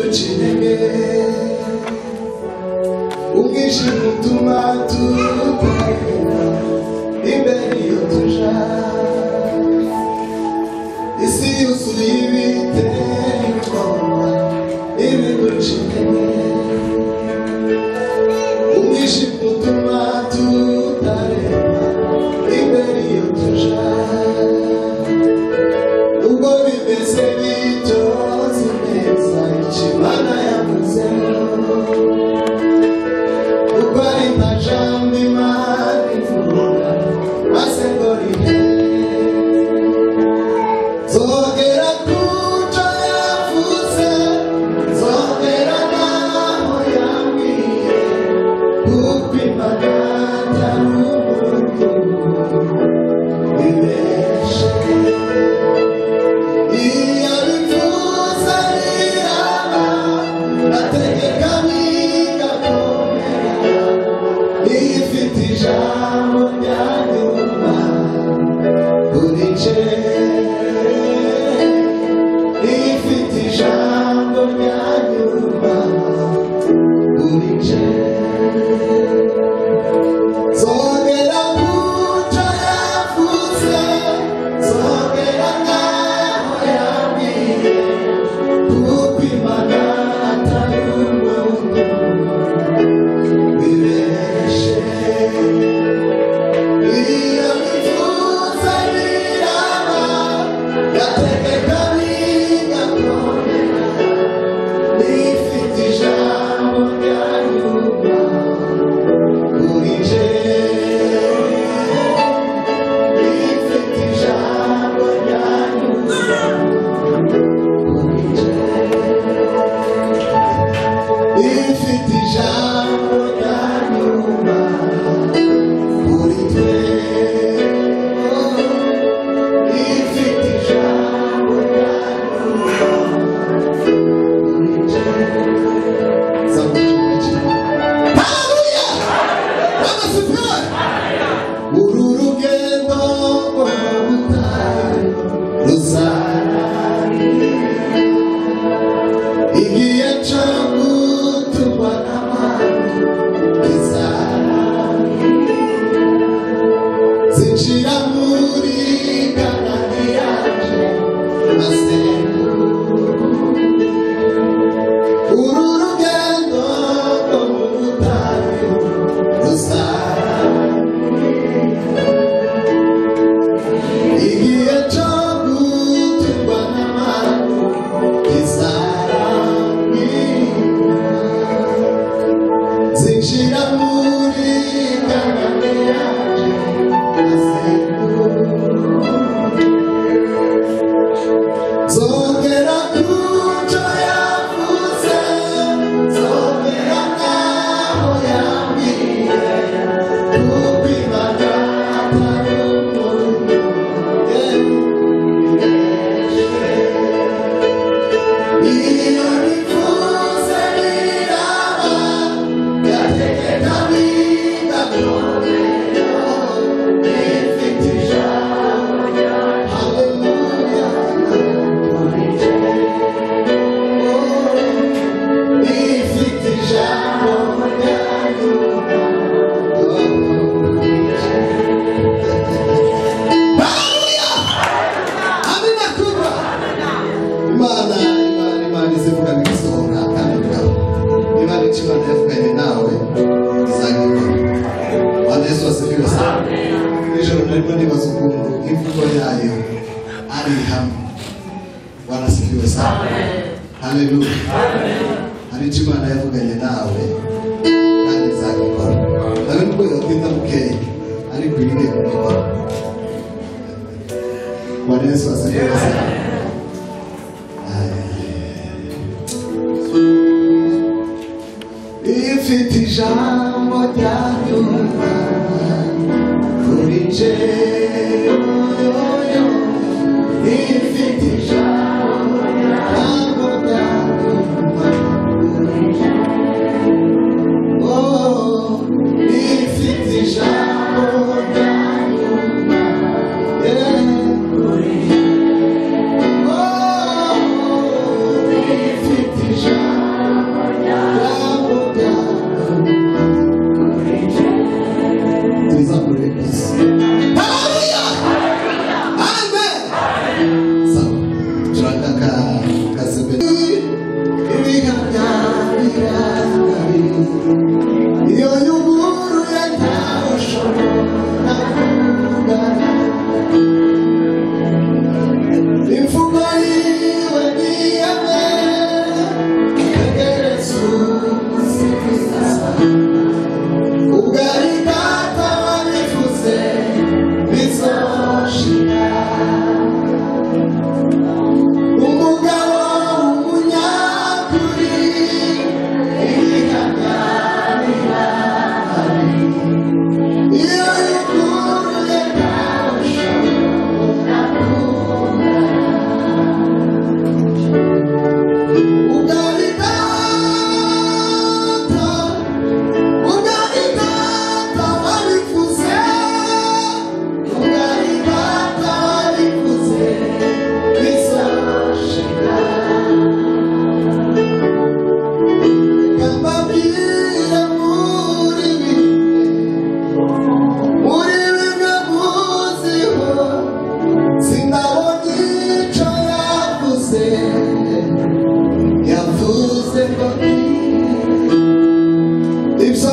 Ibiduca intege, umwijima utuma tutareba imbere iyo tuja. Isi yuzuye ibiteye ubwoba, ibiduca intege, umwijima utuma tutareba imbere iyo tuja. Ubwo bimeze bityo, neza icyo Imana yavuze, kuko ari nta jambo Imana ivuga maze ngo rihere. Nzogera ku cyo yavuze, nzogera n'aho yambwiye, kuko Imana atari umuntu ibeshe. Iyo bivuze biraba, ategeka bigakomera. Ifite ijambo rya nyuma kuri nje, ifite ijambo rya nyuma kuri nje. Nzogera ku cyo yavuze, nzogera n'aho yambwiye, kuko Imana atari umuntu wibeshe. Iyo bivuze biraba, yategeka bigakomera. Ifite ijambo rya nyuma kuri nje, ifite ijambo rya nyuma kuri nje, ifite ijambo rya nyuma kuri twe, ifite ijambo rya nyuma kuri nje. Haleluya! Bwana asifiwe! Uru rugendo rwo mu butayu ruzarangira, igihe cyo guturwa n'abantu kizarangira. Zinjira muri Kanani yaje maze uru rugendo rwo mu butayu ruzarangira, igihe cyo guturwa n'abantu kizarangira. Zinjira muri Kanani yaje maze nzongera ku cyo yavuze, nzongera n'aho yambwiye, kuko Imana atari umuntu wibeshe. Iyo bivuze biraba, yategeka bigakomera. Ifite ijambo rya haleluya kuri nje, ifite ijambo rya nyuma kuri nje. Haleluya! Amina kubwa. Imana, Imana, Imana izivuga bigasohora kandi bikaba. Niba ari icyo Imana yavuganye nawe, izagikora. Bwana Yesu asifiwe sana. Nijoro narimo nibaza ukuntu imvugo yayo ari ihame. Bwana asifiwe sana. Haleluya. Hari icyo Imana yavuganye nawe kandi izagikora. Nawe nubwo yotinda bukeya, ariko iba igiye kubikora. Bwana Yesu asifiwe sana. Ifite ijambo rya nyuma kuri nje, ifite ijambo rya nyuma kuri nje, oh, ifite ijambo rya nyuma, yeah, kuri nje, oh, ifite ijambo. Ubwari data, ubwari data wabivuze, ubwari data wabivuze, bizashika. Reka mbabwire muri bimwe, muri bimwe muziho, sinabona ico yavuze, yavuze ngo ibyo